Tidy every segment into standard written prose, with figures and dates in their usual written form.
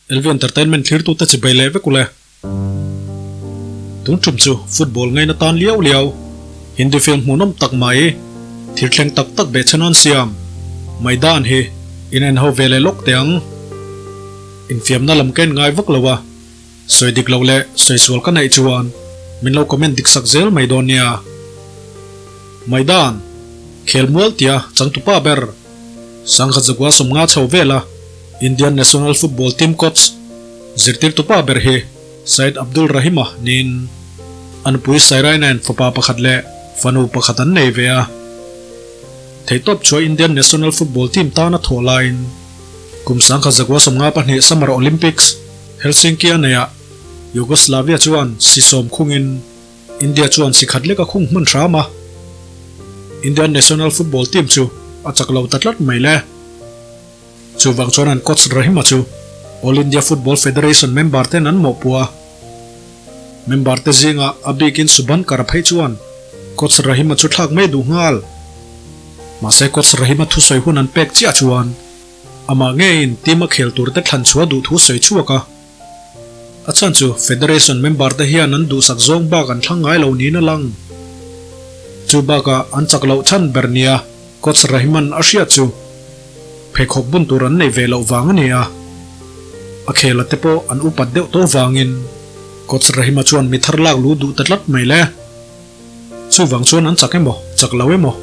LV Entertainment thlirtute chibai leh vek ule. Tun tum chu football ngaina tan liau liau Hindi film hmuhnawm tak mai thil thleng tak tak behchhan an siam Maidan hi in en ho ve leh lawk teh ang. Infiamna lam ka en ngai vak lo a, sawi dik loh leh sawi sual ka neih chuan min lo comment dik sak zel mai dawn nia. Maidan, Khelmual tia changtupa ber Sangha Zagua 50 chho vela Indian National Football Team coach zirtirtupa ber hi Syed Abdul Rahim-a niin a nupui Sairai nen fapa pakhat leh fanu pakhat an nei ve a. Theihtawp chua Indian National Football Team tana thawh laiin kum 1950 52 Summer Olympics Helsinki a neihah Yugoslavia chuan si sawm khungin India chuan si khat lek a khung hman hram a, Indian national football team chu a chak lo ta tlat mai le. Chuvang chuan an coach Rahima chu All India Football Federation member ten an mawhpuh a. Member te zinga a bikin Subhan Kara phei chuan coach Rahima chu thlak mai duh nghal. Mahse coach Rahima thusawi hun an pek chiah chuan amah ngeiin team a khel tur te thlan chhuah duh thu sawi chhuak a. A chhan chu Federation member te hian an duhsak zawng bak an thlang ngai lo niin a lang. Chu bakah an chak loh chhan ber nia Coach Rahiman a hriat chu pheikhawk bun tur an nei ve loh vang a ni a. A khela te pawh an upat deuh tawh vangin Coach Rahima chuan mi thar lak lu duh ta tlat mai le. Chuvang chuan an chak emaw, chak lo emaw,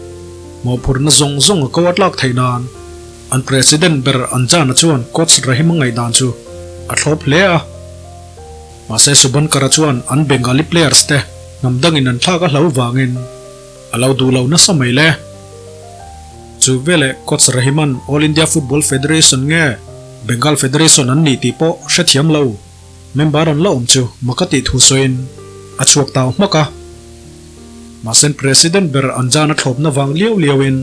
mawhphurhna zawng zawng a ko a tlak theih nan an President ber Anjana chuan Coach Rahima ngaihdan chu a thlawp hle a. Mahse Subankara chuan an Bengali players te hnam dangin an thlak a hlo vangin a lo duh lo nasa mai le. Chu veleh Coach Rahiman All India Football Federation nge Bengal Federation an nih tih pawh hrethiam lo. Member an la awm chu mak a tih thu sawiin a chhuak tau hmak a. Mahse President ber an zan a thlawpna vang liau liauin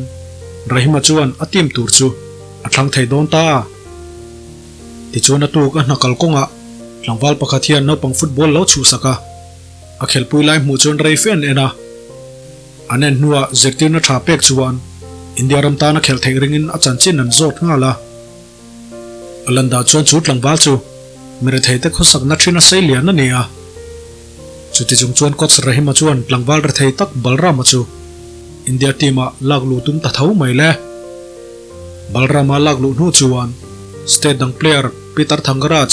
Rahima chuan a team tur chu a thlang thei dawn ta a. Tichuan a tuk a hna kal kawngah tlangval pakhat hian naupang football lo chhuhsak a, a khelpui lai hmuh chuan rei fe an en a. An en hnuah zirtirna tha pek chuan India ram tana khelh theih ringin a chanchin an zawt nghal a. A lan dah chuan chu tlangval chu mi retheite khawsakna thin a sei lian a ni a. Chuti chung chuan Coach Rahima chuan tlangval rethei tak Balrama chu India team-ah lak luh tum ta tho mai le. Balrama lak luh hnu chuan state dang player Peter Thangaraj,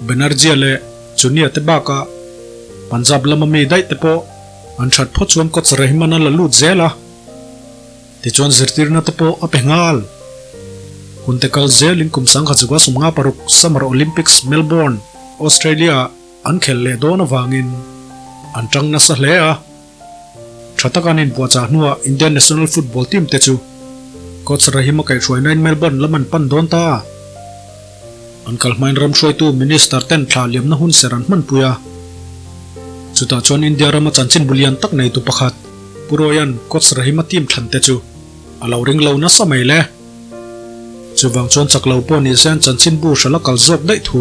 Banerjee leh Chunia te bakah Punjab lama mi daih te pawh an that phawt chuan Coach Rahiman a la lut zel a. Tichuan zirtirna te pawh a pe nghal. Hunte kal zelin kum 1956 Summer Olympics Melbourne, Australia-ah an khelh leh dawn avangin an tang nasa hle a. Tha taka an inpuahchah hnuah Indian National Football Team te chu Coach Rahima kaihhruainain Melbourne lam an pan dawn ta. An kal hmain ram hruaitu Minister ten thla liamna hun ser an hmanpui a. Chutah chuan India rama chanchin bu lian tak neitu pakhat Pu Royan Coach Rahima team thlan te chu a lo ring lo nasa mai le. Chuvang chuan chak lo pawh ni se an chanchin bu hralh a kal zawk daih thu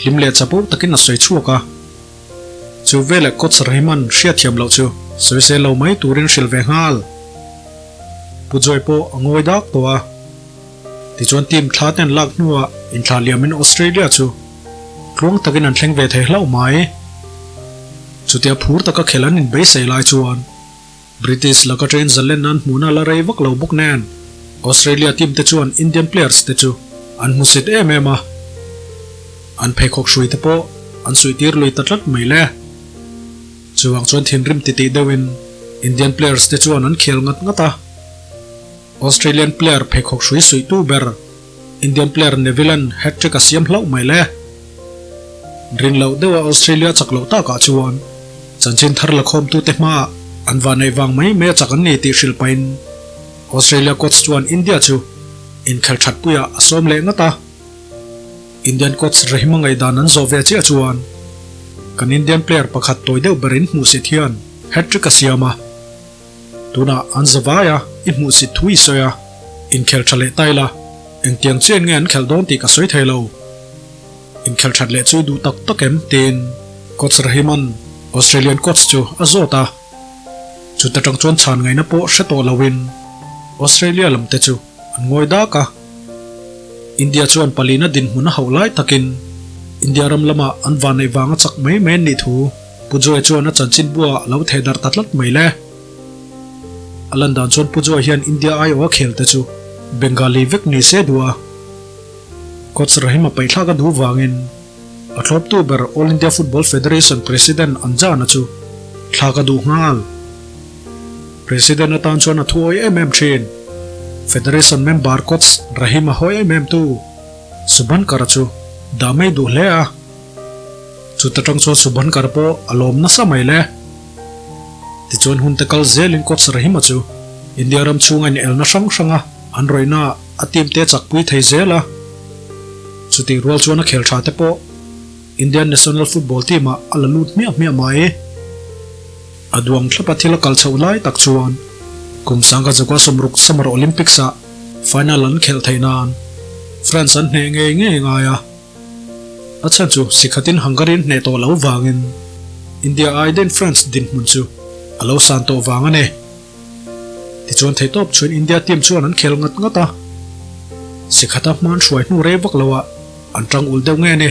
hlim leh chapo takin a sawi chhuak a. Chu veleh Coach Rahiman hriatthiam loh chu sawi se lo mai turin hrilh ve nghal. Pu Joy pawh a ngawi dak tawh a. Tichuan team thla te an lak hnuah inthlah liamin Australia chu tluang takin an thleng ve thei hlauh mai. Chutia phur taka khelh an inbeisei lai chuan British laka train zalen an hmuhna la rei vak lo bawk nen Australia team te chuan Indian players te chu an hmusit em em a, an pheikhawk hrui te pawh an suihtir lui ta tlat mai le. Chuvang chuan thinrim titih deuhin Indian players te chuan an khel ngat ngat a. Australian player pheikhawk hrui suihtu ber Indian player Neville-a'n hat-trick a siam hlauh mai le. Rin loh deuha Australia chak loh takah chuan chanchin thar la khawmtute hmaah an vanneih vang mai mai a chak an ni tih hrilh pahin Australia coach chuan India chu inkhel thatpuiah a sawm leh ngat a. Indian coach Rahima ngaihdan an zawh ve chiah chuan kan Indian player pakhat tawi deuh berin hmuhsit hian hat-trick a siam a. Tunah an za vai a, i hmuh sit thu i sawi a, inkhel tha leh ta ila, engtiang chian nge an khelh dawn tih ka sawi thei lo. Inkhel that leh chu i duh tak tak em? tiin Coach Rahiman Australian coach chu a zawt a. Chuta tang chuan chhan ngaihna pawh hre tawh loin Australia lam te chu an ngawi dak a. India chuan palina dinhmun a hauh lai takin India ram lama an vanneih vanga chak mai mai an nih thu Pu Joy chuan a chanchinbua a lo theh darh ta tlat mai le. A lan dan chuan Pu Joy hian India aiawh a khel te chu Bengali vek ni se duh a. Coach Rahima paihthlak a duh vangin a thlawptu ber All India Football Federation President Anjana chu thlak a duh nghal. President atan chuan a thuawi em em thin. Federation member coach Rahima hawi em em tu Subhankar-a chu dah mai duh hle a. Chuta tang chuan Subhankar pawh a lawm nasa mai le. Tichuan hun te kal zelin coach Rahima chu India ram chhunga inelna hrang hranga an rawihna a team te chakpui thei zel a. Chutih rual chuan a khel tha te pawh Indian national football team ah a la lut hmiah hmiah mai. A duang thlapa thil a kal chhoh lai tak chuan kum sangkhat zakua sawmruk Summer Olympics ah final an khelh theih nan France an hneh ngei ngei ngai a. A chhan chu sikhatin Hungary an hneh tawh lo vangin India aidain France dinhmun chu a lo san tawh vang a ni. Tichuan theihtawp chuan India team chuan an khel ngat ngat a, sikhata hman hruai hnu rei vak loah an tang ulh deuh nge ni.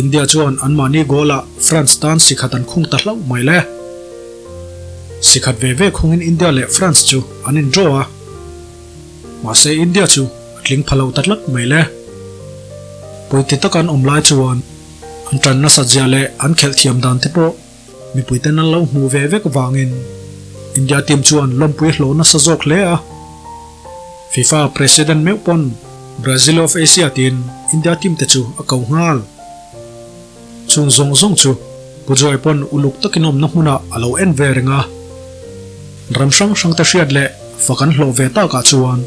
India chuan anmahni goal ah France tan sikhat an khung ta hlauh mai le. Sikhat ve ve khungin India leh France chu an in draw a, mahse India chu a tling pha lo ta tlat mai le. Pawiti taka an awm lai chuan an tan nasat zia leh an khelh thiam dan te pawh Mipuiten an lo hmuh ve vek vangin India team chuan lawmpui hlawh nasa zawk hle a. FIFA President meuh pawn Brazil of Asia tiin India team te chu a ko nghal. Chung zawng zawng chu Pu Joy pawn uluk takin awmna hmunah a lo en ve reng a. Ram hrang hrang te hriat leh fak an hlawh ve takah chuan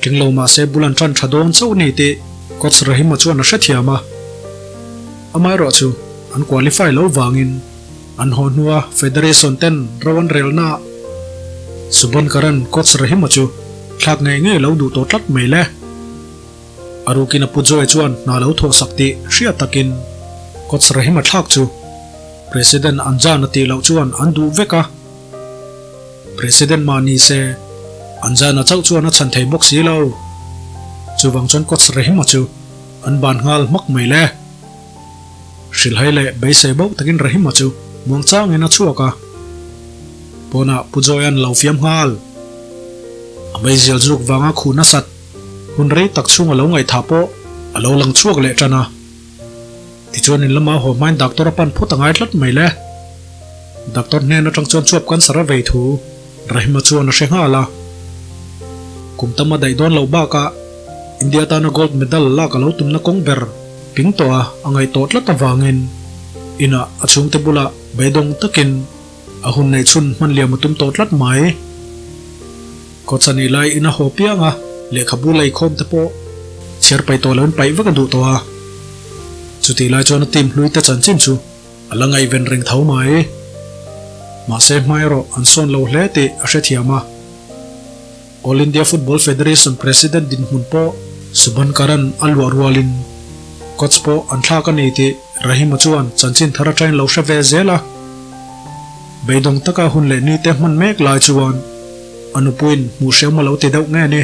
tling lo mahse bul an tan tha dawn chauh ni tih Coach Rahima chuan a hrethiam a. Amaherawhchu an qualify lo vangin an haw hnua Federation ten ro an relna ah Subhan Karan coach Rahima chu thlak ngei ngei lo duh tawh tlat mai le. A rukin a pu Joy chuan hna lo thawhsak tih hriat takin coach Rahima thlak chu President Anjan a tih loh chuan an duh vek a. President mah ni se Anjan a chauh chuan a chhan thei bawk si lo. Chuvang chuan coach Rahima chu an ban nghal hmak mai le. Hrilhai leh beisei bauh takin Rahima chu muangchangin a chhuak a, pawnah Pu Joy-a'n lo fiam nghal. A meizial zuk vanga khu nasat hun rei tak chhung a lo ngaihthah pawh a lo lang chhuak leh tan a. Tichuan in lama haw hmain doctor a pan phawt a ngai tlat mai le. Doctor hnen atang chuan chuap cancer a vei thu Rahima chuan a hre nghal a. Kum tam a daih dawn loh bakah India tana gold medal lak a lo tumna kawng ber ping tawh a a ngaih tawh tlat avangin inah a chhungte bulah beidawng takin a hun neih chhun hman liam a tum tawh tlat mai. Kawcha nih lai ina haw piang a, lehkhabu lei khawm te pawh chhiar paih tawh loin paih vek a duh tawh a. Chutih lai chuan a team hlui te chanchin chu a la ngaihven reng tho mai. Mahse hma erawh an sawn lo hle tih a hrethiam a. All India Football Federation President dinhmun pawh Subhan Karan a luah rualin coach pawh an thlak a ni tih Rahima chuan chanchin thar atangin lo hre ve zel a. Beidawng taka hun leh nite hman mek lai chuan a nupuiin hmuh hriam a lo ti deuh nge ni.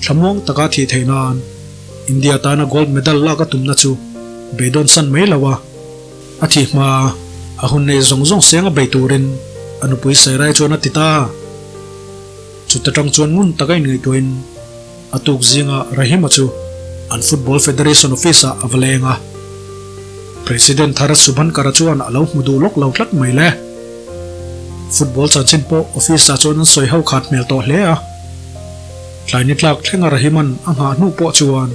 Thlamuang taka thih theih nan India tana gold medal lak a tumna chu beidawn san mai lo a. A thih hma a hun nei zawng zawng seng a bei turin a nupui Sairai chuan a ti ta. Chuta tang chuan ngun taka inngaihtuahin a tuk zinga Rahima chu an Football Federation office-ah a va leng a. President thar Subhankar-a chuan a lo hmu duh lawk lo tlat mai le. Football chanchin pawh office-ah chuan an sawi ho khat hmel tawh hle a. Tlai ni tlak thlenga Rahima'n a nghah hnu pawh chuan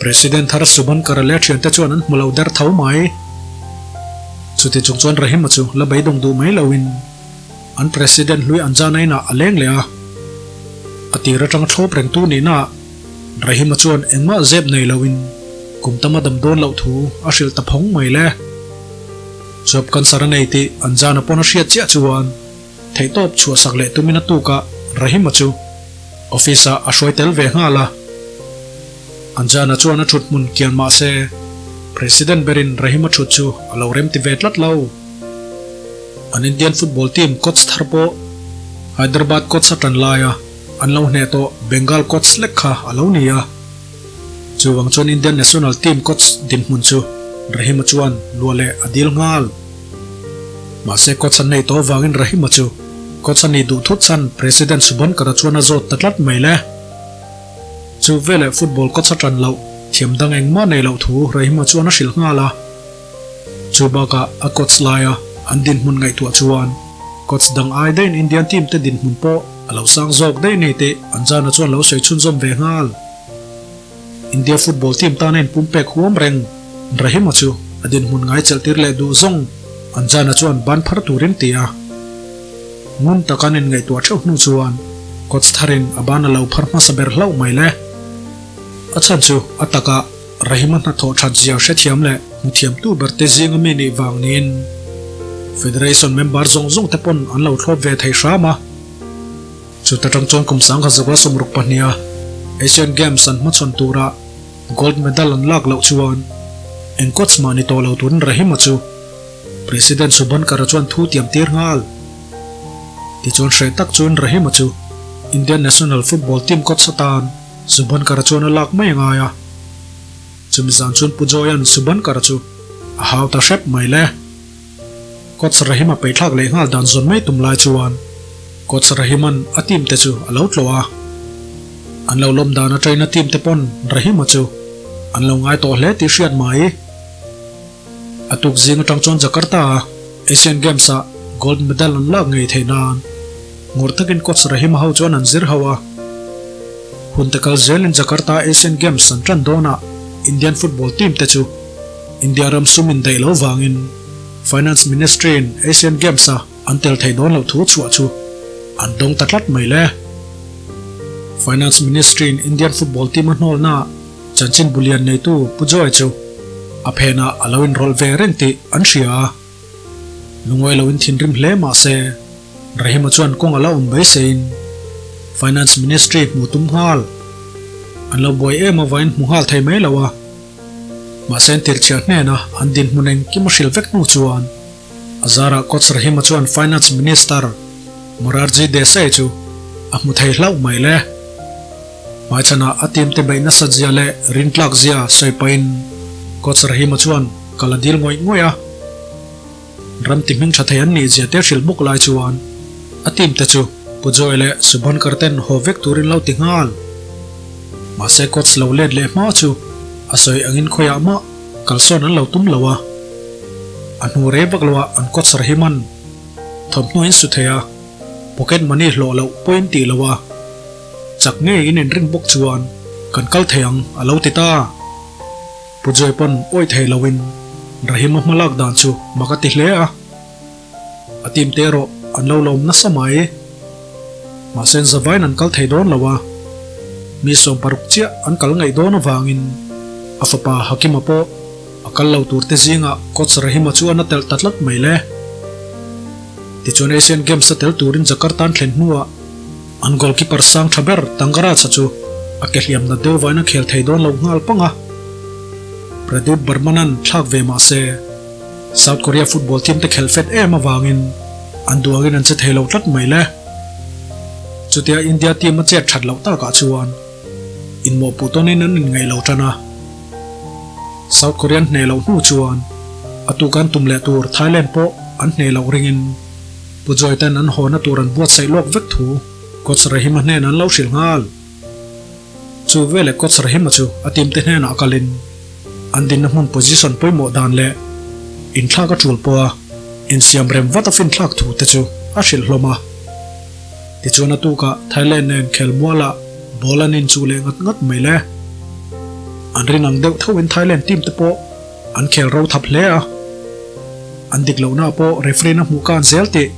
President thar Subhankar-a leh a thiante chuan an hmu lo der tho mai. Chuti chung chuan Rahima chu la beidawng duh mai loin An President hlui an zana inah a leng leh a, a tir atanga thlawp rengtu nihnaah Rahima chuan engmah zep nei loin kum tam a dam dawn loh thu a hrilh ta phawng mai le. Chuap cancer a nei tih an zana pawn a hriat chiah chuan theihtawp chhuahsak leh tumin a tukah Rahima chu office ah a hruai tel ve nghal a. An zana chuan a thut hmun kian mah se President berin Rahima thut chu a lo remti ve tlat lo. An Indian football team coach thar pawh Hyderabad coach a tan laia an lo hneh tawh Bengal coach lek kha a lo ni a. Chuvang chuan Indian national team coach dinhmun chu Rahima chuan luah leh a dil nghal. Mahse coach an nei tawh avangin Rahima chu coach a nih duh thut chhan President Subhankar-a chuan a zawt ta tlat mai le. Chu veleh football coach a tan loh thiam dang engmah nei loh thu Rahima chuan a hrilh nghal a. Chu bakah a coach laia an dinhmun ngaihtuah chuan coach dang ai daihin Indian team te dinhmun pawh a lo sang zawk daih ni tih Anjana chuan lo sawi chhunzawm ve nghal. India football team tana inpumpek huam reng Rahima chu a dinhmun ngai chelh tir leh duh zawng Anjana chuan ban phar turin ti a. Ngun taka an inngaihtuah theuh hnu chuan coach tharin a ban a lo phar hmasa ber hlauh mai le. A chhan chu a takah Rahima hnathawh that zia hrethiam leh hmuthiamtu berte zinga mi nih vang niin Federation member zawng zawng te pawn an lo thlawp ve thei hram a. Chuta tang chuan kum 1962 a Asian Games an hmachhawn tura gold medal an lak loh chuan eng coach mah ni tawh lo turin Rahima chu President Subhankar-a chuan thu tiam tir nghal. Tichuan hreh tak chuan Rahima chu Indian National Football Team coach atan Subhankar-a chuan a lak mai a ngai a. Chumi zan chuan Pu Joy-a'n Subhankar-a chu a hau ta hrep mai le. Coach Rahima peithlak leh nghal dan zawn mai tum lai chuan Coach Rahima'n a team te chu a lo tlawh a. An lo lawm dan atangin a team te pawn Rahima chu an lo ngai tawh hle tih hriat mai. A tuk zing atang chuan Jakarta-a Asian Games-ah gold medal an lak ngei theih nan ngur takin coach Rahima ho chuan an zir ho a. Hun te kal zelin Jakarta Asian Games an tan dawnah Indian football team te chu India ram sum indaih lo vangin Finance Ministry-in Asian Games-a an tel theih dawn loh thu chhuah chu an dawng ta tlat mai le. Finance Ministry-in Indian football team a hnawlnaah Chanchin bulian neitu Pu Joy chu a phenah a lo inrawlh ve reng tih an hria a. Lungawi loin thinrim hle mah se, Rahima chuan kawng a la awm beiseiin Finance Ministry hmu tum nghal. An lo buai em avain hmu nghal thei mai lo a. Mahse an tirchhiah hnena an dinhmun engkim a hrilh vek hnu chuan a zarah Coach Rahima chuan Finance Minister Morarji Desai chu a hmu thei hlauh mai le. Hmaichhanah a team te beih nasat zia leh rintlak zia sawi pahin Coach Rahima chuan kal a dil ngawih ngawih a. Ram ti hming tha thei an nih zia te hrilh bawk lai chuan a team te chu Pu Joy leh Subhankar ten haw vek turin lo ti nghal. Mahse coach lo let leh hma chu a sawi angin khawiah mah kalsawn an lo tum lo a. A hnu rei vak loah an coach Rahiman thawmhnaw in su thei a, pocket money hlawh loh pawhin tih lo a. Chak ngei in inrin bawk chuan kan kal thei ang a lo ti ta. Pu Joy pawn awih thei loin Rahima hma lak dan chu mak a ti hle a. A team te erawh an lo lawm nasa mai. Mahse an zavain an kal thei dawn lo a. Mi 60 chiah an kal ngaih dawn avangin a fapa Hakima pawh a kal lo tur te zingah coach Rahima chu an a telh ta tlat mai le. Tichuan Asian Games a tel turin Jakarta an thlen hnuah An goalkeeper sang tha ber Tangaraja chu a ke hliam nat deuh vain a khel thei dawn lo nghal pang a. Pradeep Barman-a'n thlak ve mah se, South Korea football team te khelh fet em avangin an duangin an che thei lo tlat mai le. Chutia India team a chet that loh takah chuan inmawhpuh tawnin an inngaih lo tan a. South Korean hneh loh hnu chuan a tuk an tum leh tur Thailand pawh an hneh loh ringin Pu Joy ten an hawna tur an buatsaih lawk vek thu Coach Rahima hnenah an lo hrilh nghal. Chu veleh Coach Rahima chu a team te hnenah kalin an dinna hmun position pawimawh dan leh inthlak a tul pawha insiam rem vat a finthlak thu te chu a hrilh hlawm a. Tichuan a tukah Thailand nen khelmualah ball an inchuh leh ngat ngat mai le. An rin ang deuh thoin Thailand team te pawh An khel ro thap hle a, an dik lohna pawh referee na hmuh kan zel tih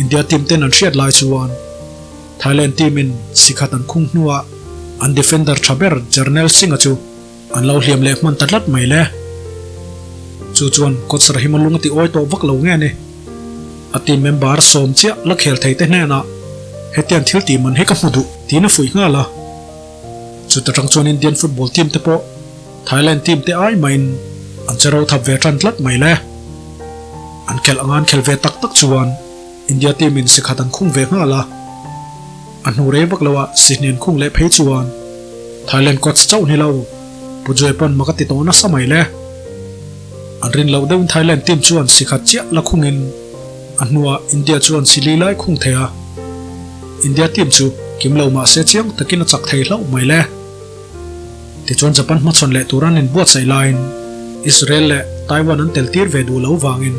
India team ten an hriat lai chuan Thailand team in sikhat an khung hnuah an defender tha ber Jarnel Singh-a chu an lo hliam leh hman ta tlat mai le. Chu chuan coach Rahima lung a ti awi tawh vak lo nge ni. A team member sawm chiah la khel thei te hnenah hetiang thil tih man hi ka hmu duh tiin a fuih nghal a. Chuta tang chuan Indian football team te pawh Thailand team te ai mahin an che ro thap ve tan tlat mai le. An khelh anga an khel ve tak tak chuan India team in sikhat an khung ve nghal a. A hnu rei vak loah sihni an khung leh phei chuan Thailand coach chauh ni lo Pu Joy pawn mak a ti tawh nasa mai le. An rin loh deuhin Thailand team chuan si khat chiah la khungin a hnuah India chuan si li lai khung thei a. India team chu kim lo mah se chiang takin a chak thei hlauh mai le. Tichuan Japan hmachhawn leh tur an inbuatsaih laiin Israel leh Taiwan an tel tir ve duh lo vangin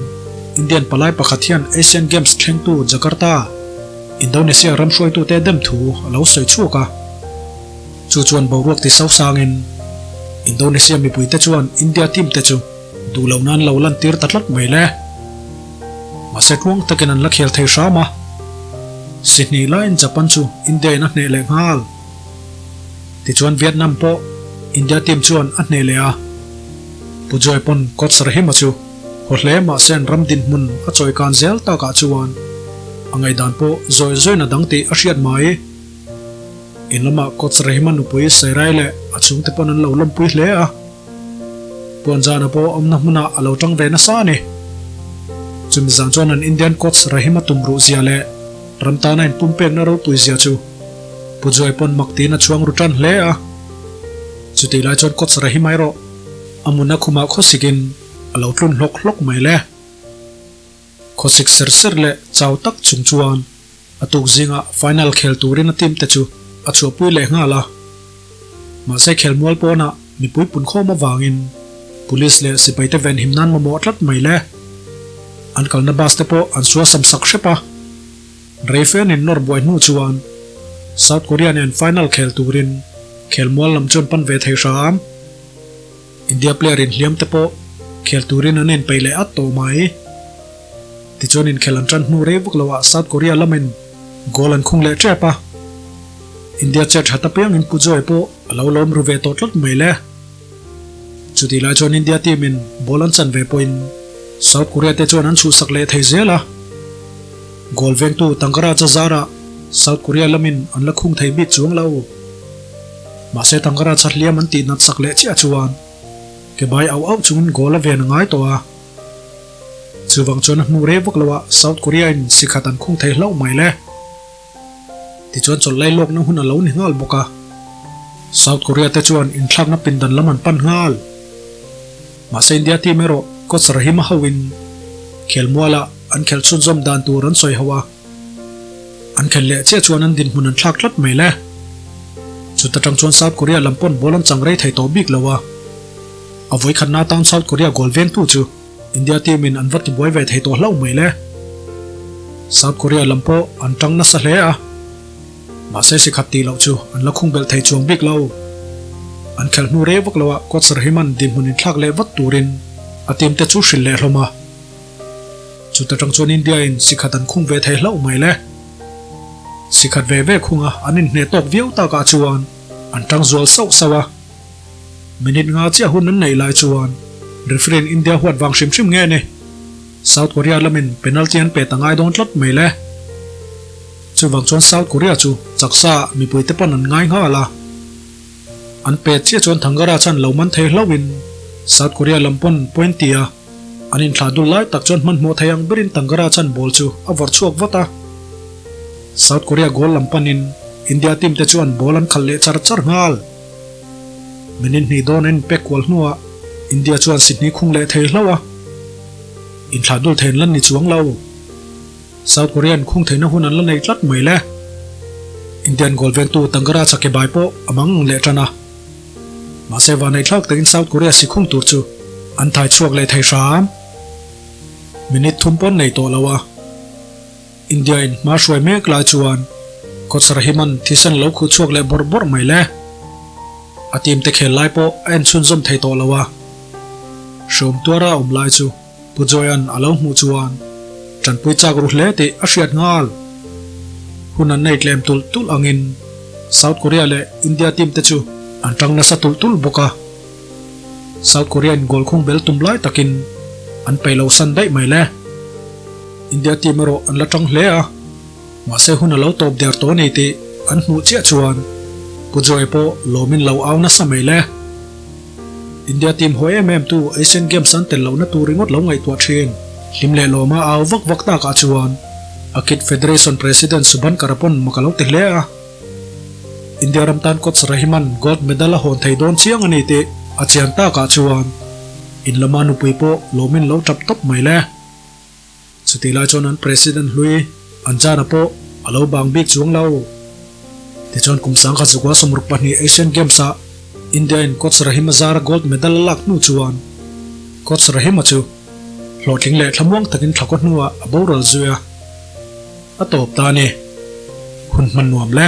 Indian palai pakhat hian Asian Games thlengtu Jakarta, Indonesia ram hruaitute dem thu a lo sawi chhuak a. Chu chuan boruak ti sosangin Indonesia mipuite chuan India team te chu duh loh nan lo lantir ta tlat mai le. Mahse tluang takin an la khel thei hram a. Sihnih laiin Japan chu India in a hneh leh nghal. Tichuan Vietnam pawh India team chuan a hneh leh a. Pu Joy pawn coach Rahima chu haw hle mahse an ram dinhmun a chawikan zel takah chuan a ngaihdan pawh zawi zawiin a dang tih a hriat mai. In lamah coach Rahima nupui Sairai leh a chhungte pawn an lo lawmpui hle a. Puanzana pawh awmna hmunah a lo tang ve nasa a ni. Chumi zan chuan an Indian coach Rahima tumruh zia leh ram tana inpumpekna ropui zia chu Pu Joy pawn mak tiin a chhuang ru tan hle a. Chutih lai chuan coach Rahima erawh a muna khumah khawsikin a lo tlun hlawk hlawk mai le. Khawsik ser ser leh chau tak chung chuan a tuk zingah final khel turin a team te chu a chhuahpui leh nghal a. Mahse khelmual pawnah mipui punkhawm avangin Police leh sipaite venhim nan mamawh tlat mai le. An kalna bus te pawh an sual sam sak hrep a. Rei fe nen nawr buai hnu chuan South Korea nen final khel turin khelmual lam chuan pan ve thei hram. India player inhliam te pawh khel turin an inpeih leh at tawh mai. Tichuan inkhel an tan hnu rei vak loah South Korea lamin goal an khung leh tep a. India chet that apiangin Pu Joy pawh a lo lawm ru ve tawh tlat mai le. Chutih lai chuan India team in ball an chan ve pawhin South Korea te chuan an chhuhsak leh thei zel a. Goal vengtu Tangaraja zarah South Korea lamin an la khung thei bik chuang lo. Mahse Tangaraja hliam an tih nat sak leh chiah chuan ke bai auh auh chungin goal a ven a ngai tawh a. Chuvang chuan a hnu rei vak loah South Korea in si khat an khung thei hlauh mai le. Tichuan chawlh lai lawkna hun a lo ni nghal bawk a. South Korea te chuan inthlakna pindan lam an pan nghal. Mahse India team erawh coach Rahima hoin khelmualah an khelh chhunzawm dan tur an sawi ho a. An khelh leh chiah chuan an dinhmun an thlak tlat mai le. Chuta tang chuan South Korea lam pawn ball an chang rei thei tawh bik lo a. A vawikhatna atan South Korea goal vengtu chu India team in an va tibuai ve thei tawh hlauh mai le. South Korea lam pawh an tang nasa hle a. Mahse sikhat tih loh chu an la khung belh thei chuang bik lo. An khelh hnu rei vak loah coach Rahiman dinhmun inthlak leh vat turin a team te chu hrilh leh hlawm a. Chuta tang chuan India in sikhat an khung ve thei hlauh mai le. Sikhat ve ve khunga an inhneh tawk viau takah chuan an tang zual sauh sauh a. Minute nga chiah hun an neih lai chuan referee in India huat vang hrim hrim nge ni? South Korea lamin penalty an pe ta ngai dawn tlat mai le. Chuvang chuan South Korea chu chaksa mipui te pawn an ngai nghal a. An pe chiah chuan Thangara chan lo man thei hlauhin South Korea lam pawn point tia an inthlah dul lai tak chuan hmanhmawh thei ang berin Thangara chan ball chu a vawrh chhuak vat a. South Korea goal lam panin India team te chuan ball an khalh leh char char nghal. Minute hnih dawn a inpek kual hnuah India chuan Sydney khung leh thei hlauh a, inthlah dul thei an la ni chuang lo. South Korea in khung theihna hun an la nei tlat mai le. Indian goal vengtu Tangara Chakebai pawh a mang ang leh tan a. Mahse vanei thlak takin South Korea si khung tur chu an thai chhuak leh thei hram. Minute thum pawn nei tawh lo a. India in hma hruai mek lai chuan coach Rahiman thisen lo khuh chhuak leh bawrh bawrh mai le. A team te khel lai pawh a en chhunzawm thei tawh lo a. Hreawm tuara a awm lai chu Pu Joy-a'n a lo hmuh chuan tanpui chak ru hle tih a hriat nghal. Hun an nei tlem tulh tulh angin South Korea leh India team te chu an tang nasa tulh tulh bawk a. South Korea in goal khung bel tum lai takin an peih lo san daih mai le. India team erawh an la tang hle a, mahse hun a lo tawp der tawh a ni tih an hmuh chiah chuan Pu Joy pawh lawmin lo au nasa mai le. India team hawi em em tu Asian Games an tel lohna tur ringawt lo ngaihtuah thin. Hlim leh lawma au vak vak takah chuan a kit Federation President Subhan Karapon mak a lo ti hle a. India ram tan coach Rahiman gold medal a hawn thei dawn chiang a ni tih a chian takah chuan. In lama nupui pawh lawmin lo tap tawp mai le. Chutih lai chuan an President hlui Anjana pawh a lo bang bik chuang lo. Tichuan kum sangkhat zukua 62 Asian Games ah India in Coach Rahim Azara gold medal a lak hnu chuan Coach Rahima chu hlawhtling leh thlamuang takin thlakaw hnuah a boral zui a, a tawp ta a ni. Hun hman nuam le.